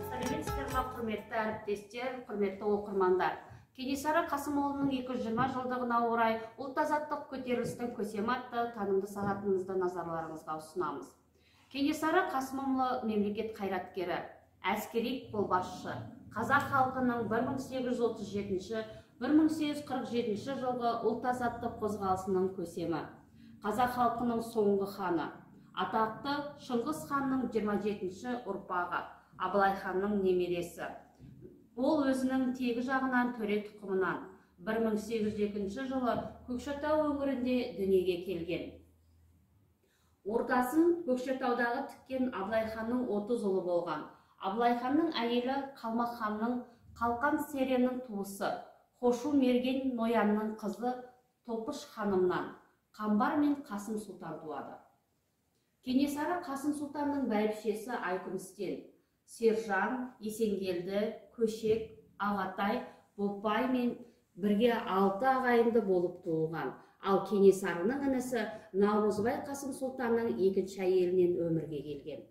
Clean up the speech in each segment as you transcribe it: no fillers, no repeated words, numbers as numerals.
Сәлеметсіздер ме, құрметті әріптестер, құрметті оқырмандар. Кенесары Қасымұлының 220 жылдығына орай ұлт азаттық көтерілістің көсемі атты танымды сағатымызды назарларыңызға ұсынамыз. Кенесары Қасымұлы мемлекет қайраткері, әскери қолбасшы, қазақ халқының 1837-1847 жылғы ұлт азаттық қозғалысының көсемі, қазақ халқының соңғы ханы, атақты Шыңғыс ханның 27-ші ұрпағы, Абылай ханның немересі. Ол өзінің тегі жағынан төре тұқымынан 1802 жылы Көкшетау өңірінде дүниеге келген. Ордасын Көкшетаудағы тіккен Абылай ханның 30 ұлы болған. Абылай ханның әйелі Қалмақ ханның Қалқан Сереннің туысы, Хошу Мерген Ноянның қызы Топыш ханымнан Қамбар мен Қасым сұлтан туады. Кенесары Қасым сұлтанның бәйбішесі Айкүмістен Сержан, Есенгелді, Көшек, Ағатай, Бопай мен бірге 6 ағайынды болып туылған. Ал Кенесарының інісі Наурызбай Қасым сұлтанның екінші әйелінен өмірге келген.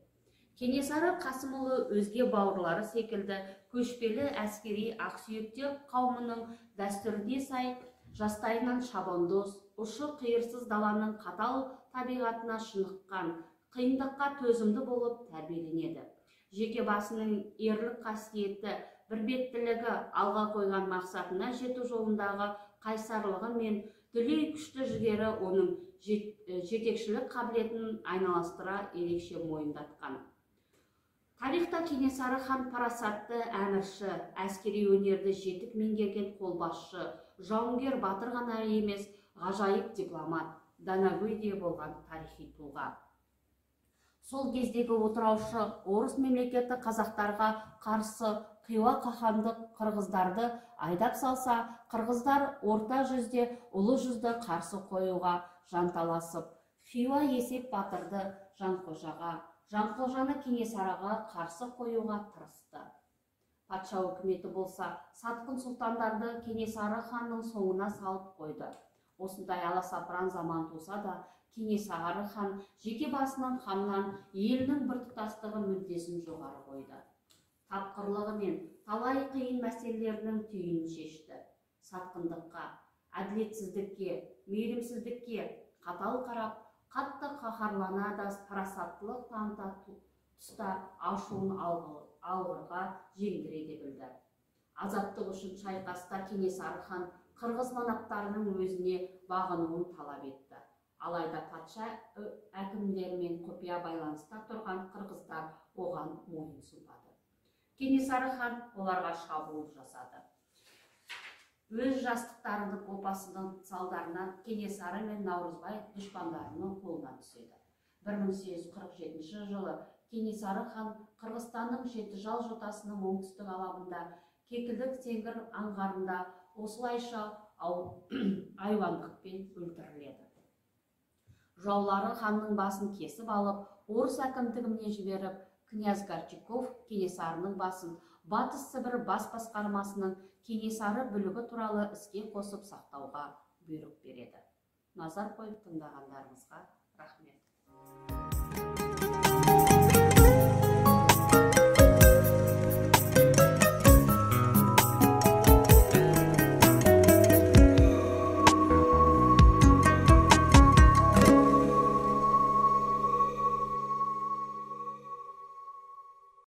Кенесары Қасымұлы өзге бауырлары секілді көшпелі әскери ақсүйектер қауымының дәстүріне сай жастайынан шабандоз, ұшы қиырсыз даланың қатал табиғатына шыныққан, қиындыққа төзімді болып тәрбиеленеді. Жеке басының ерлік қасиеті, бірбеттілігі, алға қойған мақсатына жету жолындағы қайсарлығы мен дүлей күшті жігері оның жетекшілік қабілетін айналастыра ерекше мойындатқан. Тарихта Кенесары хан парасатты әмірші, әскери өнерді жетік меңгерген қолбасшы, жауынгер батыр ғана емес, ғажайып дипломат, данагөй де болған тарихи тұлға. Сол кездегі отыраушы орыс мемлекеті қазақтарға қарсы Қиуа қахандық қырғыздарды айдап салса, қырғыздар орта жүзде ұлы жүзді қарсы қоюға жанталасып, Хиуа Есеп батырды Жанқожаға, Жанқожаны Кенесарыға қарсы қоюға тырысты. Патша үкіметі болса, сатқын сұлтандарды Кенесары ханның соңына салып қойды. Осындай аласапыран заман туса да, Кенесары хан жеке басының қамынан елінің біртұтастығы мүддесін жоғары қойды. Тапқырлығы мен талай қиын мәселелерінің түйінін шешті. Сатқындыққа, әділетсіздікке, мейірімсіздікке қатал қарап, қатты қаһарлана да парасаттылық таныта тұста ашуын алғырға жеңдіре де білді. Азаттық үшін шайқаста Кенесары хан қырғыз манаптарының өзіне бағынуын талап етті. Алайда патша әкімдерімен құпия байланыста тұрған қырғыздар оған мойын сұнбады. Кенесары хан оларға шабуыл жасады. Өз жастықтарының опасының салдарынан Кенесары мен Наурызбай дұшпандарының қолына түседі. 1847 жылы Кенесары хан Қырғызстанның Жетіжал жотасының оңтүстік алабында Кекілдік Сеңгір аңғарында осылайша айуандықпен өлтіріледі. Жаулары ханның басын кесіп алып, орыс әкімдігіне жіберіп, князь Горчаков Кенесарының басын Батыс Сібір бас басқармасының Кенесары бүлігі туралы іске қосып сақтауға бұйрық береді. Назар қойып тыңдағандарыңызға рахмет.